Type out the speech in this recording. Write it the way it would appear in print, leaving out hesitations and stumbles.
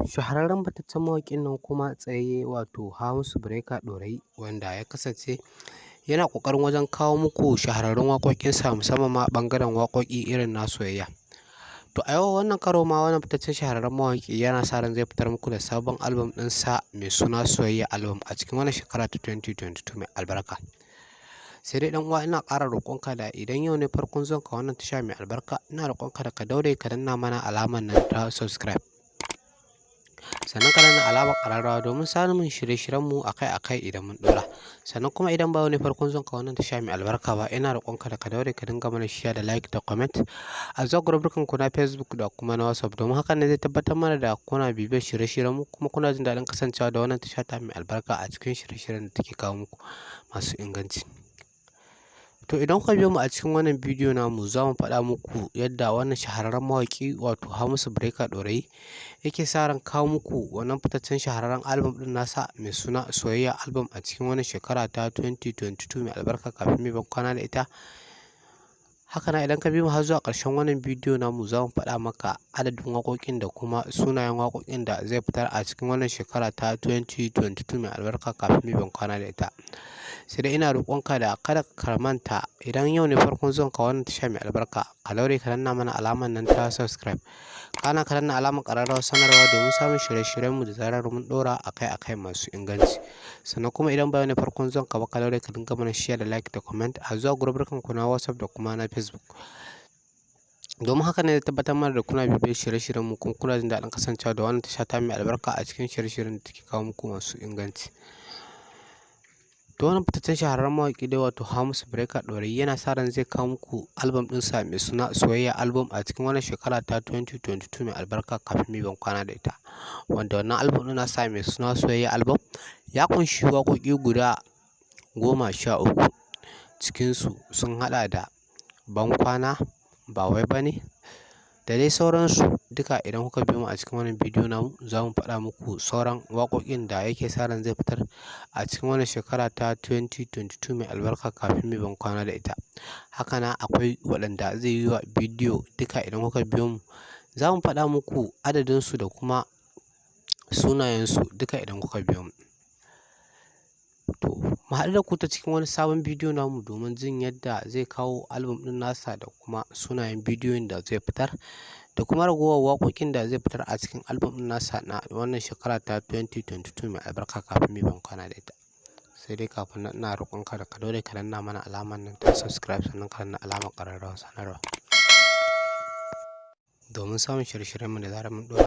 Shahararren fitaccen mawaƙin nan kuma tsayayye, wato Hamisu Breaker Ɗorayi, wanda ya kasance yana ƙoƙarin wajen kawo muku shahararrun waƙoƙinsa, musamman ma ɓangaren waƙoƙi irin na soyayya. To a yau wannan karo ma, wannan fitaccen shahararren mawaƙi yana sa ran zai fitar muku da sabon album ɗinsa mai suna Soyayya Album a cikin wannan shekara ta 2022 mai albarka. Sai dai ɗan uwa, ina ƙara roƙonka da idan yau ne farkon zuwanka wannan tasha mai albarka, ina roƙonka da ka daure ka danna mana alamar nan ta subscribe, sannan ka danna alamar ƙararrawa domin samun shirye-shiryenmu akai-akai idan mun ɗora. Sannan kuma idan ba wani farkon zuwanka wannan tasha mai albarka ba, ina roƙonka da ka daure ka dinga mana share da like da comment a zuwa group ku na Facebook da kuma na WhatsApp, domin hakan ne zai tabbatar mana da kuna bibiyar shirye-shiryenmu kuma kuna jin daɗin kasancewa da wannan tasha ta mai albarka a cikin shirye-shiryen da take kawo muku masu inganci. To idan kuka biyo mu a cikin wannan bidiyo namu, za mu faɗa muku yadda wannan shahararren mawaƙi, wato Hamisu Breaker Ɗorayi, yake sa ran kawo muku wannan fitaccen shahararren album ɗin nasa mai suna Soyayya Album a cikin wannan shekara ta 2022 mai albarka kafin mu ban kwana da ita. Haka nan idan ka bi mu har zuwa ƙarshen wannan bidiyo namu, za mu faɗa maka adadin waƙoƙin da kuma sunayen waƙoƙin da zai fitar a cikin wannan shekara ta 2022 mai albarka kafin mu ban kwana da ita. Sai dai ina roƙonka da kada ka manta, idan yau ne farkon zuwanka wannan tasha mai albarka, ka daure ka danna mana alamar nan ta subscribe, kana ka danna alamar ƙararrawar sanarwa domin samun shirye-shiryenmu da zarar mun ɗora akai-akai masu inganci. Sannan kuma idan ba yau ne farkon zuwanka ba, ka daure ka dinga mana share da like da comment a zuwa group ku na WhatsApp da kuma na Facebook, domin haka ne zai tabbatar mana da kuna bibiyar shirye-shiryenmu kuma kuna jin daɗin kasancewa da wannan tasha ta mai albarka a cikin shirye-shiryen da take kawo muku masu inganci. To wannan fitaccen shahararren mawaƙi dai, wato Hamisu Breaker Ɗorayi, yana sa ran zai kawo muku album ɗinsa mai suna Soyayya Album a cikin wannan shekara ta 2022 mai albarka kafin mu ban kwana da ita. Wanda wannan album ɗin nasa mai suna Soyayya Album ya ƙunshi waƙoƙi guda 13, cikinsu sun haɗa da Bankwana, Ba Wai Bane, da dai sauransu. Duka idan kuka biyo mu a cikin wannan bidiyo namu, za mu faɗa muku sauran waƙoƙin da yake sa ran zai fitar a cikin wannan shekara ta 2022 mai albarka kafin mu ban kwana da ita. Haka nan akwai waɗanda zai yi wa bidiyo, duka idan kuka biyo mu za mu faɗa muku adadinsu da kuma sunayensu, duka idan kuka biyo mu. To mu haɗu da ku ta cikin wani sabon bidiyo namu domin jin yadda zai kawo album ɗin nasa da kuma sunayen bidiyon da zai fitar da kuma ragowar waƙoƙin da zai fitar a cikin album ɗin nasa na wannan shekara ta 2022 mai albarka kafin mu ban kwana da ita. Sai dai kafin nan, ina roƙonka da ka daure ka danna mana alamar nan ta subscribe, sannan ka danna alamar ƙararrawar sanarwa domin samun shirye-shiryenmu da zarar mun ɗora.